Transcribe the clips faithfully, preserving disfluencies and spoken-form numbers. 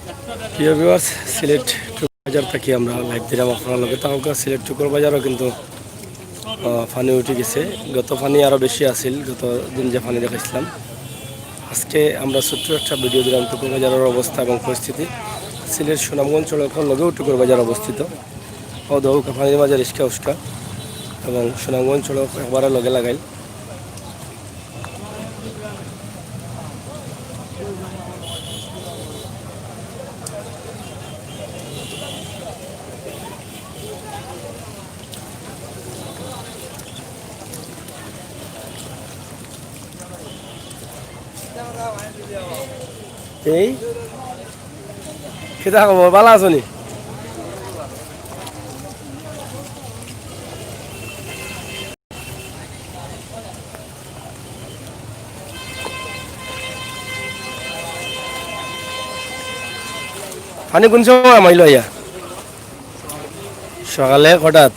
প্রিয় ভিউয়ার্স, সিলেট টুকুর বাজার থাকি আমরা লাইভ দিলাম, আপনারা লগে থাকুক্কা। সিলেট টুকুর বাজারও কিন্তু, আহ, পানি উঠি গেছে। গত পানি আরো বেশি আছিল, গত দিন যে পানি দেখাইছিলাম। আজকে আমরা ছোট্ট একটা ভিডিও দিলাম টুকুর বাজারর অবস্থা এবং পরিস্থিতি। সিলেট সুনামগঞ্জ সড়কর লগেউ টুকুর বাজার অবস্থিত। অউ দেখউক্কা, পানির মাঝে রিস্কা উস্কা এবং সুনামগঞ্জ সড়ক একবারে লগে লাগাইল। এই, কিতা খবর? ভালা আছো নি? পানি কুন সময় হামাইলো আইয়া? সকালে কটাত?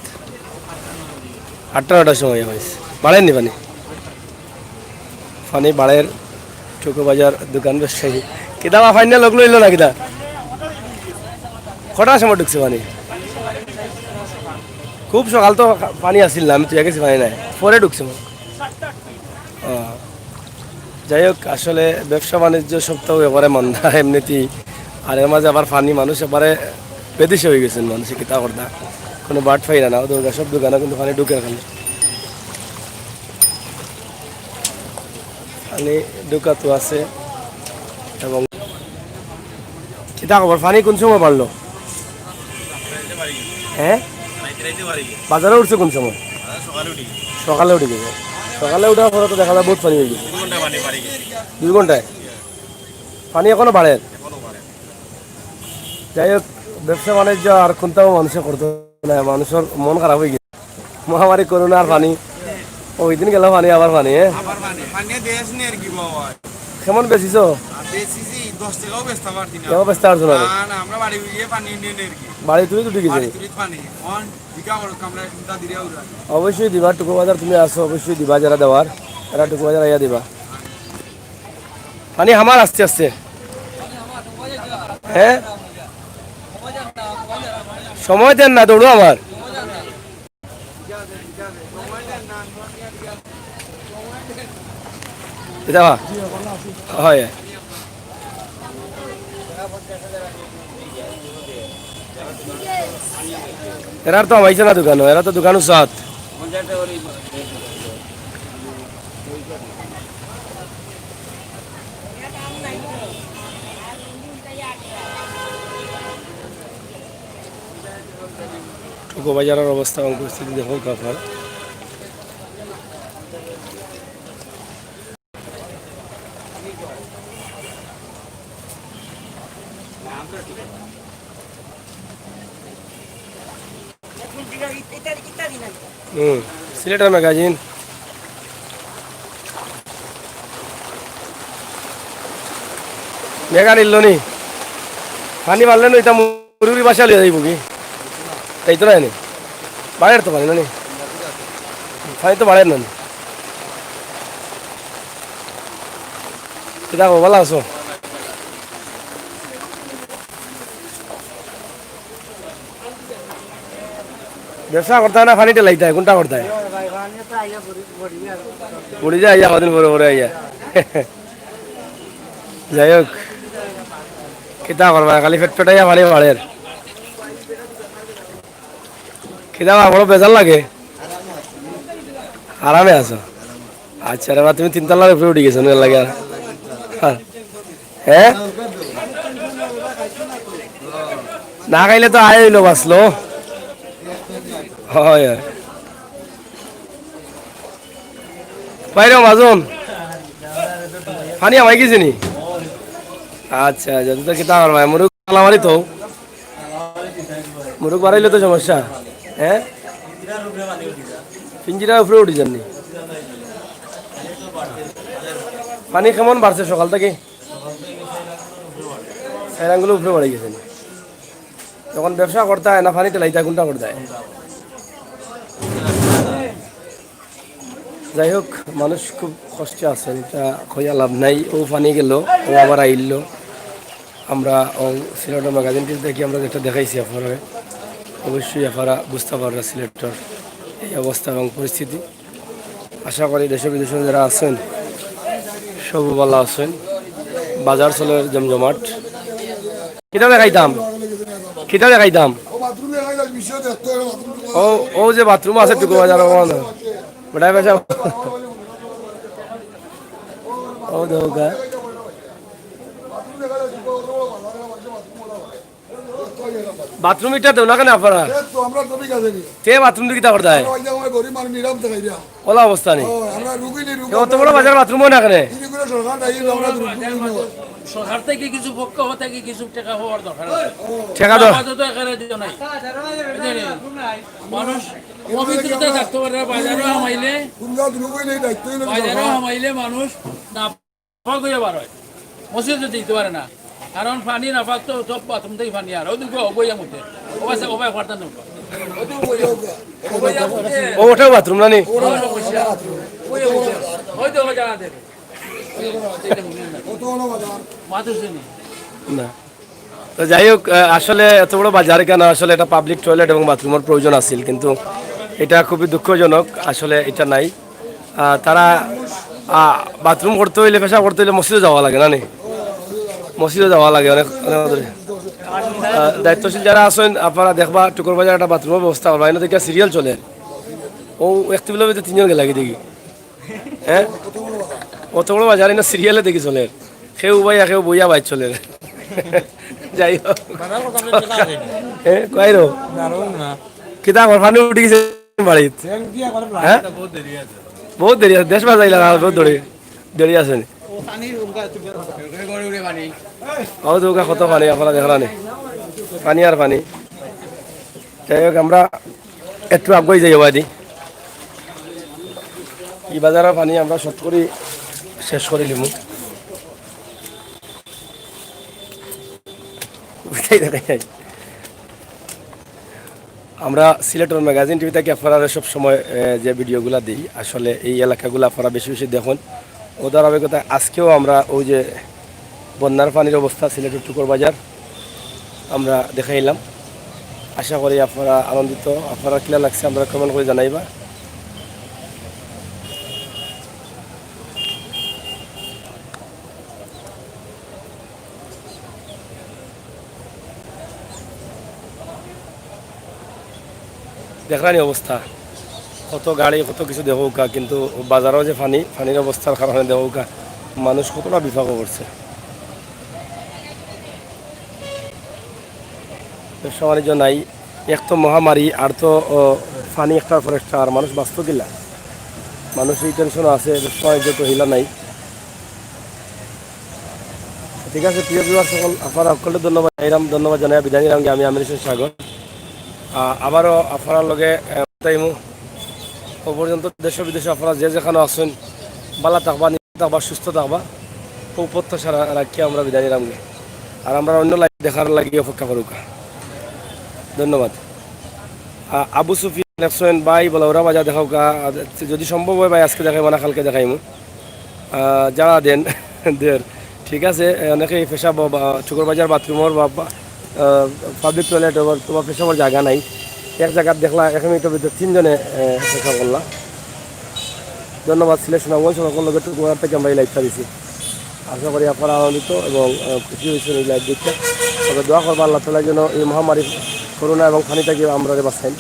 আটটা নটার সময় হামাইছে। বাড়ের নি পানি? পানি বাড়ের, টুকু বাজার দোকান ব্যবসায়ী। কিতা বা পানি লগ লইলো না কিতা? কটার সময় ঢুকছে পানি? খুব সকাল তো পানি আছিল না, আমি তো গেছি পানি নাই, পরে ঢুকছে। ও, যাই হোক, আসলে ব্যবসা বাণিজ্য সব তো ব্যাপারে মন্দা এমনিতেই। আর এর মাঝে আবার পানি, মানুষ এবারে বেদিশা অই গেছইন, মানুষে কিতা করতা, কুনু বাট পাইরা না। অউ দেখউক্কা, সব দোকানো কিন্তু পানি ঢুকের খালি। পানি ঢুকাত আছে। এবং কিতা খবর, পানি কুন সময় বাড়লো? হ্যাঁ, বাজারো উঠছে কুন সময়? সকালে উঠি গেছে। সকালে উঠার পরে তো দেখা যায় বউত পানি অই গেছে। দুই ঘন্টায় পানি এখনো বাড়ের। যাই হোক, ব্যবসা বাণিজ্য আর কুনটাও মানুষে করতো না, মানুষর মন খারাপ অই গেছে। মহামারী, করোনা আর পানি, অউ দিন গেল পানি, আবার পানি, হ্যাঁ? আবার পানি। পানি দেশ নেই আর কি বাবা। কেমন বেচিছো? আর বেচিছি, দশ টেকাও বেচতাম পারছি না। কেমন বেচতে পারছো না? না, না, আমরা বাড়ি গিয়ে পানি নিয়ে নেই আর কি। বাড়ি তুলি তো ঠিক আছে। বাড়ি তুলি পানি। অন জিগা করো, আমরা চিন্তা দিলে ওরা। অবশ্যই দিবা, টুকু বাজার তুমি আছো, অবশ্যই দিবা, যারা দেওয়ার, এরা টুকু বাজার আইয়া দিবা। পানি হামার আস্তে আস্তে। হ্যাঁ? সময় দেন না, দৌড়ো আমার। এটা বা? হয়। এরার তো হামাইছে না দোকানো, এরা তো দোকানো সাত। টুকু বাজারর অবস্থা এবং পরিস্থিতি দেখউক্কা আপনারা। হুম, সিলেটের ম্যাগাজিন। মেঘ আনিল নি? পানি বাড়লে নু ইতা মুরুরি বাসা লইয়া যাইব কি? তাই তো নাই নি? বাড়ের তো পানি না নি? পানি তো বাড়ের না নি? কিতা খবর, ভালা আছো? ব্যবসা করতায় না পানি ঠেলাইতায়, কুনটা করতায়? পড়ি যায় আইয়া, কদিন পরে পরে আইয়া। যাই হোক, কিতা করবা, খালি পেট পেটাইয়া পানি বাড়ের। কিতা বা, বড় বেজার লাগে? আরামে আছো? আচ্ছা রে বা, তুমি তিনতলার উপরে উঠি গেছো, না লাগে আর? হ্যাঁ। হ্যাঁ? না খাইলে তো আয় অইলো বাঁচলো। হয়, হয়। বাইরে মাজন। পানি হামাই গেছে নি? আচ্ছা, আচ্ছা, তো কিতা করবা? মুরুগ আলামারি তো। মুরুগ বাড়াইলে তো সমস্যা। হ্যাঁ? পিঞ্জিরার উপরে উঠি যাননি। পানি কেমন বাড়ছে সকাল থাকি? সাইরাঙ্গুলো উপরে বাড়ি গেছে নি? যখন ব্যবসা করতায় না পানি ঠেলাইতায়, কুনটা করতায়? যাই হোক, মানুষ খুব কষ্টে আছেন, ইটা কইয়া লাভ নাই। অউ পানি গেল, অউ আবার আইল। আমরা ও সিলেটর ম্যাগাজিন টিভি থাকি আমরা যেটা দেখাইছি আপনারা, অবশ্যই আপনারা বুঝতে পাররা সিলেটর এই অবস্থা এবং পরিস্থিতি। আশা করি দেশ বিদেশে যারা আছেন, সব ভালা আছেন। বাজার চলের জমজমাট। কিতা দেখাইতাম? কিতা দেখাইতাম? ও, ও যে বাথরুম আছে টুকু বাজার, ও না। বেটা বেটা। ও দেখো গা। বাথরুম ইটা দেও না কেনে আপনারা? এ তো আমরা তো ঠিক আছে নি। তে বাথরুম দি কিতা করতায়? আমরা ওই যে আমার গরিব মানুষ নিরাম তো খাইরা। ওলা অবস্থা নি। ও, আমরা রুগী নি, রুগী এ অত বড় বাজার বাথরুমও না কেনে? এই করে সরকার দায়ী, আমরা রুগী নি। সরকার থাকি কিছু পক্ষ থাকি কিছু টেকা পাওয়ার দরকার আছে। টেকা দাও। আপাতত এখানে দিও নাই। বুঝলি? মানুষ পবিত্রতা থাকতে পারে না, বাজারও হামাইলে, কুনগা রুগী নেই, দায়িত্ব নেই বাজারও সরকার। হামাইলে মানুষ না পাক হইয়া বার হয়, মসজিদে দিতে পারে না, কারণ পানি না পাক তো সব বাথরুম থাকি পানি আর ওই দিকে অবইয়া মুতে, ওবাসে ওবাই পারতাম না। ওই দিকে অবইয়া মুতে, অবইয়া মুতে। ও, ওটাও বাথরুম না নি? ওই অবইয়া মুতে। ওই তো ওবাই জানা দেবে। মাতুসে নি। না। তো যাই হোক, আহ, আসলে এত বড় বাজার কেন, আসলে এটা পাবলিক টয়লেট এবং বাথরুমের প্রয়োজন আছিল, কিন্তু এটা খুবই দুঃখজনক, আসলে এটা নাই। আহ, তারা, আহ, বাথরুম করতে হইলে, পেশাব করতে হইলে মসজিদে যাওয়া লাগে না নি? মসজিদে যাওয়া লাগে অনেক, অনেক দূরে। আহ, দায়িত্বশীল যারা আছেন, আপনারা দেখবা, টুকুর বাজার একটা বাথরুমের ব্যবস্থা করবা, এনে দেখে সিরিয়াল চলে। ও এক টেবিলের ভিতরে তিনজন গেলাগি দেখি। হ্যাঁ? অত বড় বাজার, এনে সিরিয়ালে দেখি চলে। কেউ উবাইয়া, কেউ বইয়া বাইর চলে। যাই হোক। বাজার কথা আমি কিতা জানি? এ, কই রো? জানো না। কিতা খবর? পানি উঠি গেছে বাড়িত? হ্যাঁ? বহুত দেরি আছে। বহুত দেরি আছে। দেশ বাজাইলা না, বহুত দেরি, দেরি আছে নি? ও তো ওগা কত পানি, আপনারা দেখরা নি? পানি আর পানি। যাই হোক, আমরা একটু আগুয়াই যাই ওবাদি। এই বাজারর পানি আমরা শর্ট করি শেষ করি লিমু। আমরা সিলেটর ম্যাগাজিন টিভি থাকি আপনারা সব সময়, এ, যে ভিডিওগুলা দেই, আসলে এই এলাকাগুলা আপনারা বেশি বেশি দেখুন। ও ধারাবাহিকতায় আজকেও আমরা ওই যে বন্যার পানির অবস্থা সিলেটের টুকুর বাজার আমরা দেখাইলাম। আশা করি আপনারা আনন্দিত, আপনারা কিলা লাগছে আমরা কমেন্ট করে জানাইবা। দেখরানি অবস্থা, কত গাড়ি, কত কিছু দেখউক্কা, কিন্তু বাজারও যে পানি, পানির অবস্থার কারণে দেখউক্কা মানুষ কতটা বিপাকে পড়ছে। ব্যবসা বাণিজ্য নাই, এক তো মহামারী, আর তো, ও, পানি একটার পর একটা, আর মানুষ বাঁচতো কিলা? মানুষ এই টেনশনও আছে, ব্যবসা বাণিজ্য তো হিলা নাই। ঠিক আছে, প্রিয় ভিউয়ার সকল, আপনারা সকলকে ধন্যবাদ জানাইলাম, ধন্যবাদ জানাই বিদায় নিলাম, আমি আমির হোসেন সাগর। আ, আবারও আপনারার লগে, আ, তাইমু। ও পর্যন্ত দেশ বিদেশে আপনারা যে যেখানো আছেন, ভালা থাকবা, নিরাপদ থাকবা, সুস্থ থাকবা। ও প্রত্যাশা রা-, রাখিয়া আমরা বিদায় নিলাম। আর আমরা অন্য লাইভ দেখার লাগি অপেক্ষা করুক। ধন্যবাদ। আ, আবু সুফিয়ান লেখছেন, "ভাই, বলাউরা বাজার দেখাউক্কা।" আ, যদি সম্ভব হয় ভাই, আজকে দেখাইমু না, কালকে দেখাইমু। আ, যারা দেন, দের। ঠিক আছে, এ, অনেকে এই পেশাব বা, বা চুকর বাজার বাথরুমর বা, বা, আ, পাবলিক টয়লেট বা, বা পেশাবর জাগা নাই। এক জাগাত দেখলা, এক মিনিটর ভিতরে তিনজনে, এ, পেশাব করলা। ধন্যবাদ সিলেট সুনামগঞ্জ সকল লোকের টুকু বাজার থাকি আমরা এই লাইভটা দিছি। আশা করি আপনারা আনন্দিত এবং, আহ, খুশি হয়েছেন এই লাইভ দেখে। তবে দোয়া করবা আল্লাহ তাআলা যেন এই মহামারী করোনা এবং পানি থাকি আমরারে বাঁচাইন।